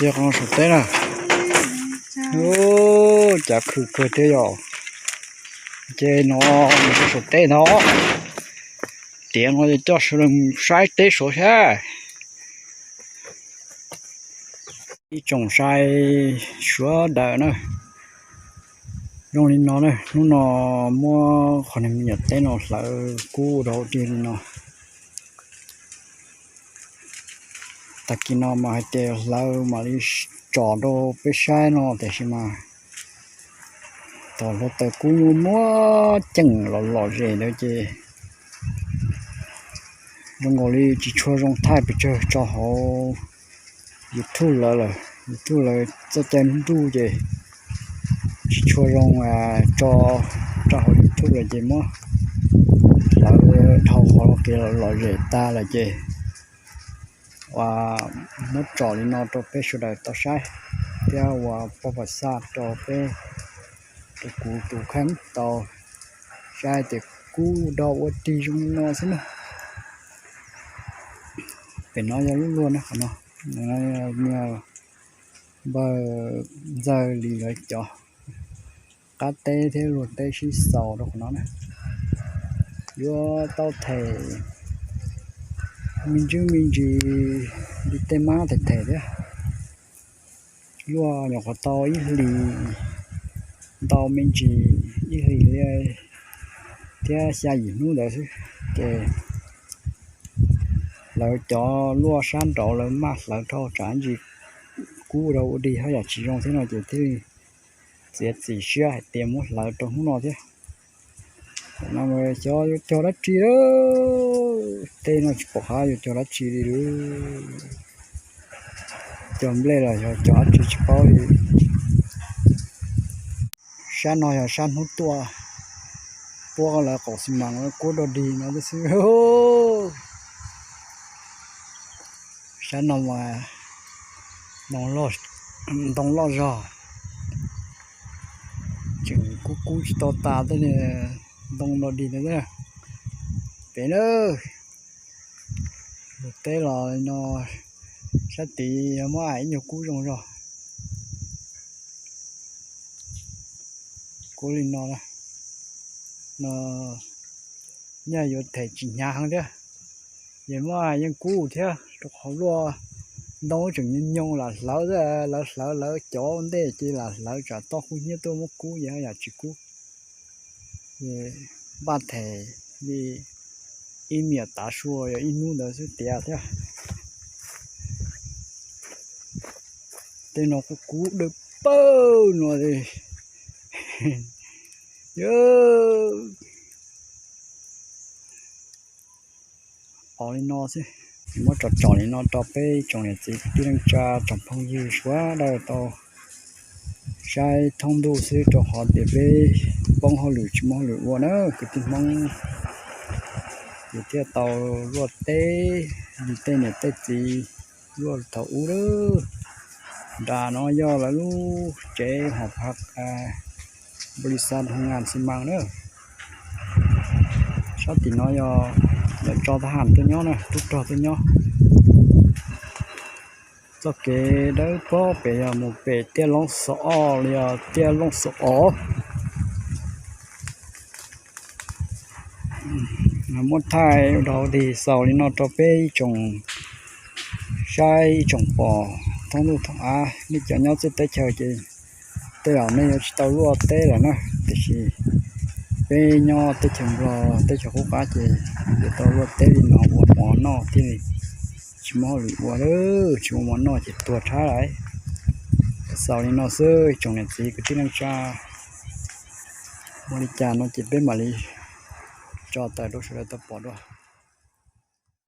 Yog qhov no saum teb na. Cav khwm kawg thiab yom. Ces no mus rau saum teb no. Tiav no coj sawv daws saib teb suav sab. Ib tsoom saib sawv daws na, zoo li no na, hnub no muab qhov niag me nyuam teb no hlawv kub rau dig li no. Tag kis no mas hais tias hlawv mam li tsom rau peb saib no tiam sis mas tom hluav taws kub muaj muaj ceem los lom zem ntawd ces zoo nkaus li tsis tshua zoo thaij pes tsawg tso hauv YouTube lawm lawm. YouTube lawv txoj cai nruj ces tsis tshua zoo tso rau hauv YouTube lawm ces muab hlawv dhau qhov kev lom zem tag lawm ces uas muab tsom li no rau peb sawv daws tau saib thiab ua pov pam xaj rau peb, rau kuv tus kheej tau saib tias kub do ua tig zoo li no xwb na. Pem no yog lub luag na, qhov no npawg Ntxawg Lis lawv cov qab teb thiab luag teb sib xaus rau qhov no na. Yuav tau them me ntsis me ntsis li tej mab them them thiab. Luaj nyuam qhuav tau ib hlis ntau me ntsis, ib hlis li thiab xya yim hnub ntawd xwb ces lawv cov luaj sab nraud lawv maj hlawv dhau tsam ntsis kub rau ua dig haj yam tsis zoo thiab no ces thiaj li txiav txim siab hais tias muab hlawv rau hnub no thiab. Tam no xyov yuav cog dab tsi lawm, tej no tsis pom qab yuav cog dab tsi li lawm. Cog nplej los yog cog dab tsi tsis paub li. Sab no yog sab hnub tuaj, puab lawv qaum xi mas kub dog dig no xwb. Sab no mas ntoo loj zog, tseem kub kub tsis tau tas tej ntoo dog dig ntawd. Pem na, luag teb los no, sab tid muab ib nyuag kub zoo zog. Kub li no, no nyaj yuav them tsis hnyav heev thiab. Ces muab yeej kub thiab rau qhov luaj ntoo tseem nyooj nyooj lam hlawv, lawv hlawv lawv cov ua ntej ces lam hlawv tsam toj kub hnyiab tuaj muab kub ces haj yam tsis kub. Ces npaj them li ib me nyuam tav su yog ib hnub ntawd xwb tiav thiab. Tej no kuj kub dawb paug no li. Os, li no xwb, muab tsom tsom li no rau peb tsoom niam txiv kwv tij neej tsa tsoom phooj ywg sawv daws tau saib thoob ntuj xwb rau qhov tias peb poob hauj lwm tsis muaj hauj lwm ua na kwv tij Hmoob. Ces thiaj tau luaj teb li tej niam tej txiv luaj thaum ub lawm. Nram no yog lawv lub tsev hauv phav npalis xas hoo ngas xi mas na. Sab tim no yog lawv tso thab ham tuaj nyob na, tub rog tuaj nyob. Txoj kev dawb paug pem yog mus pem Tiaj Loob Xov Ob los yog Tiaj Loob Xov Ob. Muab thaij ua dog ua dig xaus li no rau peb ib tsoom saib ib tsoom pom thoob ntuj thoob av. Nej cov nyob txawj teb chaws ces tej zaum nej yuav tsis tau luaj teb lawm na, tiam sis peb nyob teb chaws Nplog teb chaws qub qab ces yuav tau luaj teb li no ua mov noj thiaj li tsis muaj hauj lwm ua, tsis muaj mov noj ces tuag tshab lawm. Xaus li no xwb tsoom niam txiv kwv tij neej tsa, muaj li cas no ces peb mam li tso tawm rau sawv daws tau pom dua.